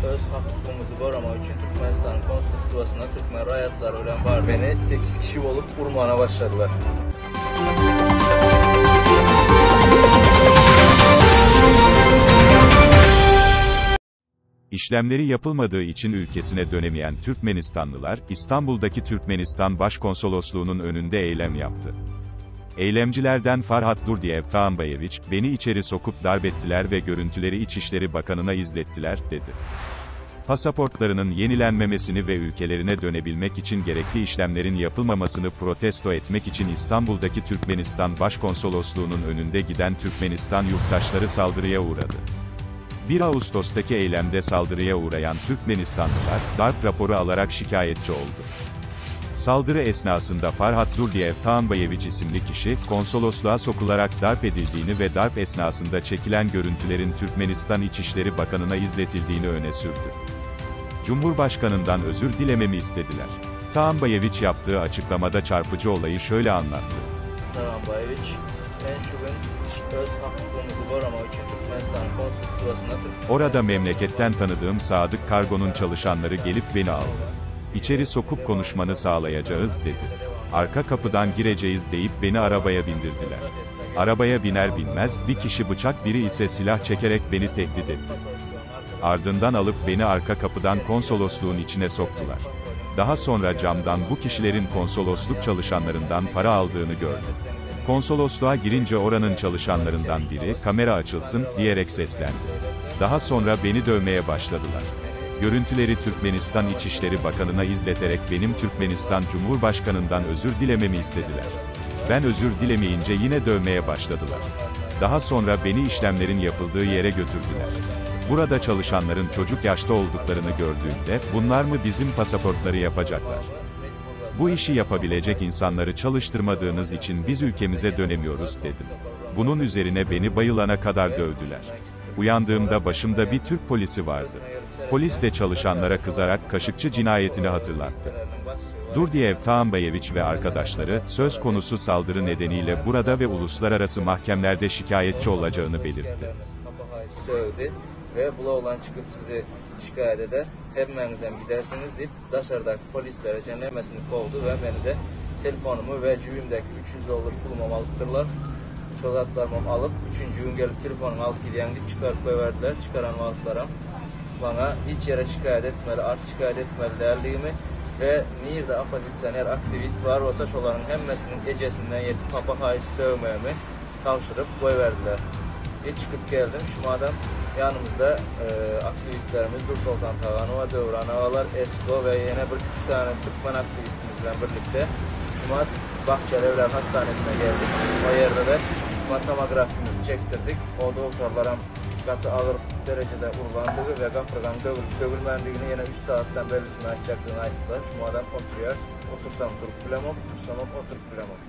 Öz hak-hukugymyzy goramak üçin Türkmenistanyň konsulstwasyna türkmen raýatlary bilen bar. Meni sekiz kişi bolup urmana başladylar. İşlemleri yapılmadığı için ülkesine dönemeyen Türkmenistanlılar, İstanbul'daki Türkmenistan Başkonsolosluğu'nun önünde eylem yaptı. Eylemcilerden Farhat Durdiyev Tağambayeviç, beni içeri sokup darbettiler ve görüntüleri İçişleri Bakanı'na izlettiler, dedi. Pasaportlarının yenilenmemesini ve ülkelerine dönebilmek için gerekli işlemlerin yapılmamasını protesto etmek için İstanbul'daki Türkmenistan Başkonsolosluğu'nun önünde giden Türkmenistan yurttaşları saldırıya uğradı. 1 Ağustos'taki eylemde saldırıya uğrayan Türkmenistanlılar, darp raporu alarak şikayetçi oldu. Saldırı esnasında Farhat Durdiyev Tağambayeviç isimli kişi, konsolosluğa sokularak darp edildiğini ve darp esnasında çekilen görüntülerin Türkmenistan İçişleri Bakanı'na izletildiğini öne sürdü. Cumhurbaşkanından özür dilememi istediler. Tağambayeviç yaptığı açıklamada çarpıcı olayı şöyle anlattı. Tağambayeviç, Men şu gün öz hak-hukugymyzy goramak üçin Türkmenistanyň konsulstwasyna Türk. Orada memleketten tanıdığım Sadık Kargo'nun çalışanları gelip beni aldı. İçeri sokup konuşmanı sağlayacağız, dedi. Arka kapıdan gireceğiz deyip beni arabaya bindirdiler. Arabaya biner binmez, bir kişi bıçak biri ise silah çekerek beni tehdit etti. Ardından alıp beni arka kapıdan konsolosluğun içine soktular. Daha sonra camdan bu kişilerin konsolosluk çalışanlarından para aldığını gördüm. Konsolosluğa girince oranın çalışanlarından biri, kamera açılsın, diyerek seslendi. Daha sonra beni dövmeye başladılar. Görüntüleri Türkmenistan İçişleri Bakanı'na izleterek benim Türkmenistan Cumhurbaşkanı'ndan özür dilememi istediler. Ben özür dilemeyince yine dövmeye başladılar. Daha sonra beni işlemlerin yapıldığı yere götürdüler. Burada çalışanların çocuk yaşta olduklarını gördüğümde, bunlar mı bizim pasaportları yapacaklar? Bu işi yapabilecek insanları çalıştırmadığınız için biz ülkemize dönemiyoruz, dedim. Bunun üzerine beni bayılana kadar dövdüler. Uyandığımda başımda bir Türk polisi vardı. Polis de çalışanlara kızarak Kaşıkçı cinayetini hatırlattı. Durdiyev Tağambayeviç ve arkadaşları, söz konusu saldırı nedeniyle burada ve uluslararası mahkemelerde şikayetçi olacağını belirtti. Sögdi we bul oglan çykyp sizi şikaýat eder, hemmäňizem gidersiňiz diýip, daşardaky polislere çenli hemmesini kowdy we meni-de telefonymy we jübimdäki 300 dollar pulumam alypdyrlar. Şol zatlarymam alyp, üçünji gün gelip telefonyňy alyp gidýäň diýip çykaryp goýberdiler. Çykaran wagtlaram maňa hiç ýere şikaýat etmeli, arz-şikaýat etmeli däldigimi we nirde oppozisioner aktiwist bar bolsa şolaryň hemmesiniň ejesinden ýetip hapa haýyş sögmegimi tabşyryp goýberdiler. E çykyp geldim. Şu madam ýanymyzda aktiwistlerimiz Dursoltan Taganowa, Döwran agalar, Esko we ýene bir iki sany türkmen aktiwistimiz bilen birlikde şumat Bahçeli Evler hastanesine geldik. O ýerde-de tomografimizi çekdirdik. O dogtorlaram gaty agyr derejede urlandygy we gapyrgaň döwülip-döwülmändigini ýene üç sagatdan bellisini aýtjakdygyny aýtdylar. Şu madam oturýarys. Otursam durup bilemok, dursamam oturyp bilemok.